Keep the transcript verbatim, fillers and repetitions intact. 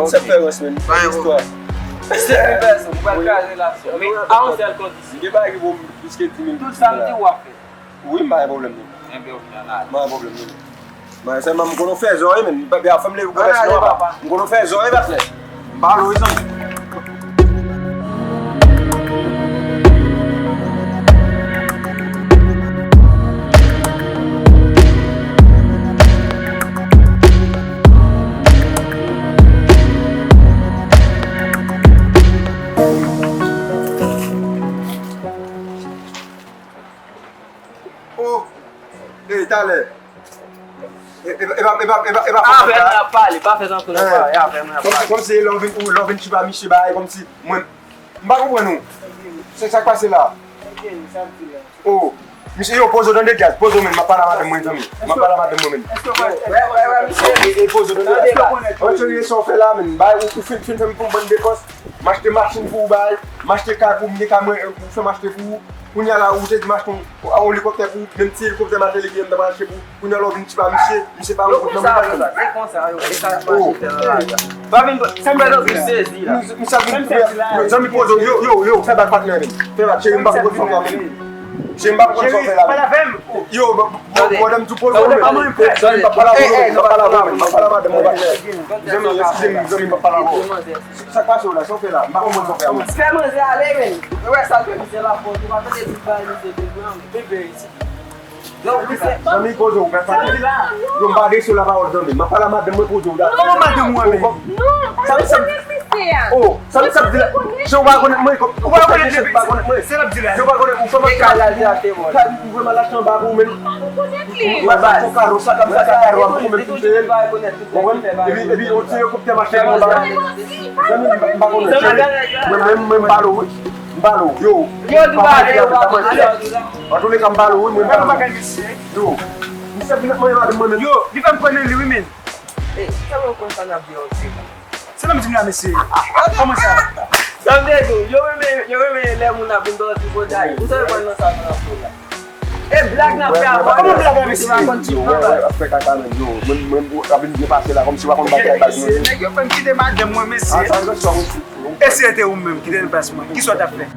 Yon ti referans, men. Yon istwa. Sèl yon pèsòn, ou pral kraze relasyon. Men a yon sèl kondisyon. M gen bagay ki pou m plis ke dis mil. Tout sa m di w ap fè. Wi, m pa gen pwoblèm non. Enben, ou vin an ale. M pa gen pwoblèm non. Mwen sèlman m konn w fè zòrèy, men m pa fè m leve pou pèsòn non, papa. M konn w fè zòrèy, patnè. M pa lou, wi, zanmi. Oh! Ey, talè. E, e, e pa, e pa, e pa, e pa fòt mwen, la. Avè mwen ap pale, pa fè tankou nou pa, e avè mwen ap pale. Kòmsi, kòmsi lè w vin, ou, lè w vin tchipa misye bagay, kòmsi, mwen, m pa konprann ou. Se sa k pase la? Oh, misye, yo, poze w tande djaz, poze w, men, m ap pale a madanm mwen, zanmi. M ap pale a madanm mwen, men. E, e, poze w tande djaz la. Antoni, sa w fè la, men, bay, ou, ou fin, fin fè m pou yon bann depans. M achte machin pou ou bay, m achte kay pou ou, m gen kay mwen, ou fè m achte pou ou. Kounye a la, ou te di m achte yon, yon elikoptè pou ou, menm ti elikoptè matèl li gen, m ta pral achte pou ou. Kounye a la, ou vin tchipa misye, misye pa yon kout nan men patnè. Se konsa, yo, e sa y ap mache fè nan lari a. Pa vin, sa m fè nan sezi la. Misye ap vin, yo, zanmi, poze, yo, yo, yo, fè bak patnè, men. Fè bak, cheri, m pa konprann sa w fè la, men. Cheri, m pa konprann sa w fè la, men. Yo, madanm tou poze, men. Cheri, m pa pale avè w, men. M pa pale avè w, men. M pa pale avè w, men. Zanmi, eskize m, zanmi, m pa pale avè w. Sa k pase w la? Sa w fè la? M pa konprann sa w fè a, mwen. Fè manzè ale, men. Ou wè sa l fè misye la fò, ou pa tande tout bagay misye te pran, men. Bebe, isi. Zanmi, poze w, pa pale. Yo, m pa adrese w lapawòl, zanmi. M ap pale a madanm mwen, poze w la. Kòman madanm ou an, men? Non, pa rekonèt misye a. Oh, sa m, sa m di la. Jan w pa rekonèt mwen, kòm, ou pa rekonèt misye, ou pa rekonèt mwen. Se l ap di la. Jan w pa rekonèt, ou fè m ap kal, ou fè m al achte anba pou ou menm. Ou pa rekonèt li. Ou pa rekonèt kado, sa k ap, sa k ap kado a, pou ou menm ki te ye l. Ou konprann? Epi, epi, yon ti elikoptè m achte pou ou anba. Zanmi, m pa, m pa konnen. Mwen menm, mwen, m pale w, wi. M pale w, yo. Yo, di pale, yo, pa pale. Antouleka, m pale w, wi, mwen, m pale w. Yo. Misye vin ap manje madanm mwen menm. Yo, li fè m konnen li, wi, men. Ey, sa mwen konn sa n ap di an dirèk la. Se nan m di m la, mesye. Kòman sa? Sa m te di w, yo renmen, yo renmen lè moun ap vin ba yo tripotay. Ou sa yo pran nan sa moun ap fè la? E blag n ap fè avè w. Kòman blag la, mesye? Yo, wè, wè, ap fè kaka menm, yo. Mwen, mwen, w ap vin byen pase la, kòmsi w pa konn bagay baz nou. Nèg yo fè m kite madanm mwen, mesye. E si se te ou menm ki te nan plas mwen, kisa w t ap fè?